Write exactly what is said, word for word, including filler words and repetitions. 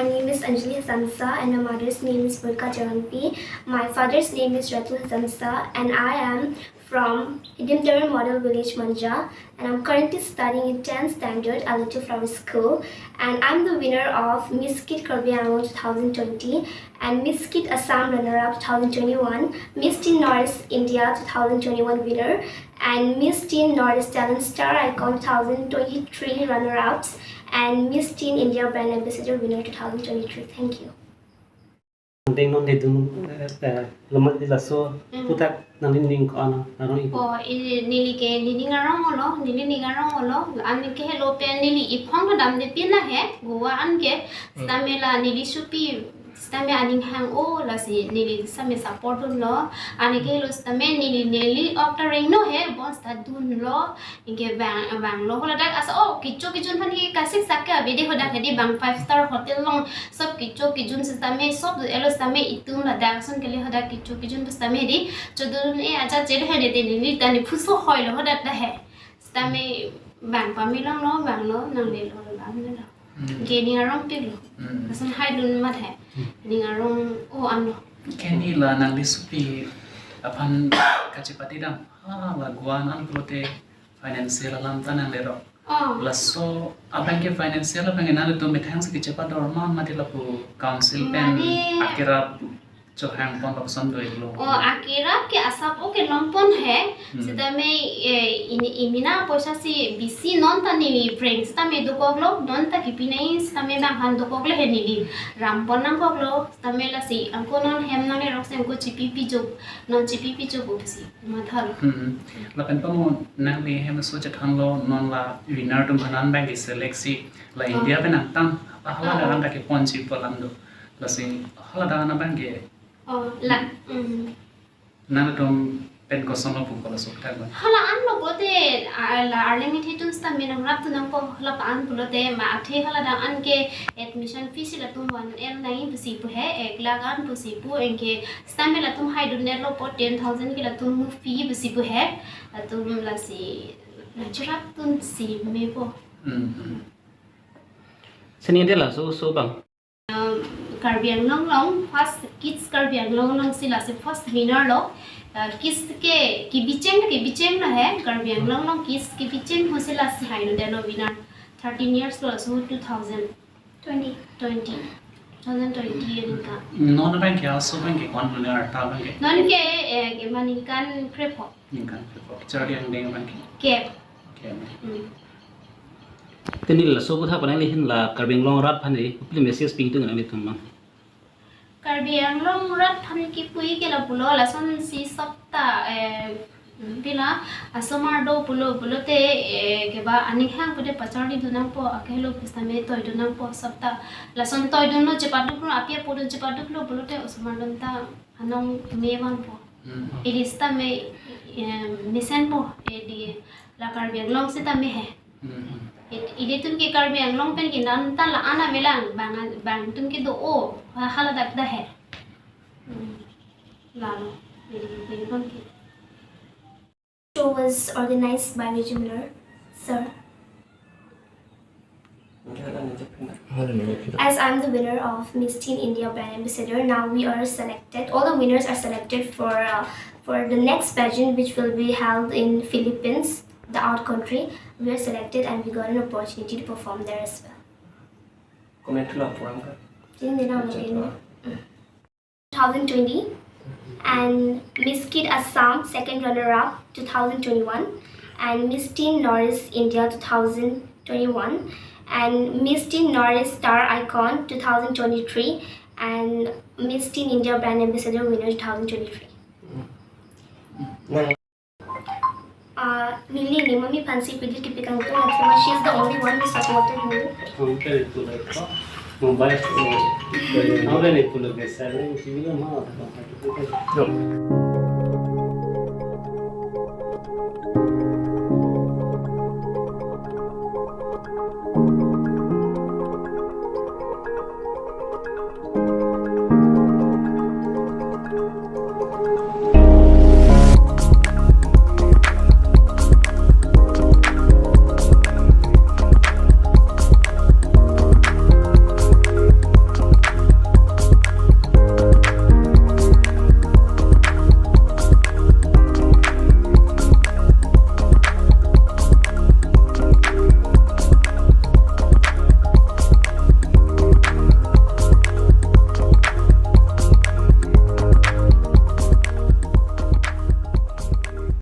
My name is Anjali Hazamsa and my mother's name is Burka Jarampi. My father's name is Ratu Hazamsa and I am from Hidimtara Model Village, Manja, and I'm currently studying in tenth standard at Little Flower School. And I'm the winner of Miss Kid Karbi Anglong two thousand twenty and Miss Kid Assam runner-up two thousand twenty-one, Miss Teen Northeast India two thousand twenty-one winner, and Miss Teen Northeast Talent Star Icon two thousand twenty-three runner-ups, and Miss Teen India Brand Ambassador winner two thousand twenty-three. Thank you. Ding non de dun, eh, eh, lamat di laso, Mm. puthak nangli ning ko-an arong-ik? Oh, i, neli ke, neli ning arong-olo, neli ning arong-olo, an ke helo pen neli iphong damde pin la he, Goa an ke, Mm. sitame la neli supi, sitame aning hang-o, lasi neli sitame support dunlo, an ke helo sitame neli, neli ok ta rengno he, bon sita dunlo, anke bang, banglo holadak asa, oh, kecho kejun aphan ke kasik sak ke avede hadak hedi bang five star hotel along sob kecho kejun sitame sob elo sitame itum ladak ason kele hadak kecho kejun sitame di chodun e aja chele hedi de neli ta ne phuso hoilo hadak ta he. Sitame bang pame longlo, banglo, nanglelo, banglo. Hmm. Anke ning arong-iklo. Hmm. Lason haidun mat he. Hmm. Ning arong-o anlo. Anke neli la nangli supi aphan kachepate dam. Ha, la Goa an pulote financial alam ta nanglerok. Oh. Laso abang ke financial abang ke nangtum methang si kachepate dor ma mati lapu council pen Mane. Akerap chohang pon lapuson do-iklo. Oh, akerap ke asap o kelong pon he. Hmm. Sitame, eh, ini, imina poisa si bisi non ta neli prank sitame dokoklo, non ta kipinai sitame bang han dokoklo he neli. Ram pon nangkoklo, sitame lasi, anke non hem nanglerok si anke chipi pijok, non chipi pijok o pusi. Mathal. Hmm. Lapen pamo nangli hem so chethanlo non la winner atum aphan an abang ke select si la Oh. India pen nangtang hala Oh. dak an ta kepon si pu alam do. Lasi hala dak an abang ke Oh, la. Hmm. nangtum pen kosonlo pu kola sok thak ba. Hala anlo pulote, ah, la arleng ithe atum sitame nangrap dun nangpo hala pa an pulote ma athe hala dak an ke admission fee si latum one L nangji pusi pu he, ek lakh an pusi pu anke sitame latum haidun netlo po ten thousand ke latum movie pusi pu he. Latum lasi nangcherap dun si mepo. Hmm, hmm. Sini dia laso, so bang. Um, Karbi Anglong along first Kids Karbi Anglong along si lasi first winner lo. Uh, Kids ke, kebicheng, kebicheng lo he. Karbi Anglong along Kids kebicheng ho si lasi haidun detlo winner. Thirteen years lo, so two thousand. Twenty. Twenty. Two thousand twenty aningkan. Non abang ke, aso abang ke, ko-an pulo arta abang ke? Non ke, eh, ke ma ningkan krepho. Ningkan krepho. Charli angdeng abang ke? Kep. Kep. Hmm. Te neli laso aputhak pen nangli hin la Karbi Anglong arat aphan neli kopili message pidun nanglitum ma? Karbi Anglong arat aphan kipu ke lapulo, lasonsi sopta, eh, pila, asomar do pulo, pulote, eh, keba aning hang pulote pacharli dun nangpo, akehelo pusitame toi dun nangpo, sopta, lason toi dunlo, chepaduklo, api apo dun chepaduklo, pulote osomar dun ta anong me vanpo. Hmm. Ili sitame, eh, mesenpo, eh, di la Karbi Anglong sitame he. Hmm. It-, ilitum ke Karbi Anglong pen ke non ta la-an avelang, bang, bangtum ke do-o, ha-, haladak ta he. Hmm. Lalo, ili, ili pen ke. Show was organized by Reggie Miller, sir. As I'm the winner of Miss Teen India Brand Ambassador, now we are selected, all the winners are selected for, uh, for the next pageant, which will be held in Philippines, the out country. We are selected and we got an opportunity to perform there as well. Comment to la program ka? Jin dina Acha, mungkin. Ah. Two thousand twenty, and Miss Kid Assam, second runner-up, two thousand twenty-one, and Miss Teen Northeast India two thousand twenty-one, and Miss Teen Northeast Star Icon two thousand twenty-three, and Miss Teen India Brand Ambassador winner two thousand twenty-three. Nang- Uh, neli ne mami aphansi pidil kipi kangtung athema, she is the only one who supported me. Mobile, uh, mobile pulo ke seven, no.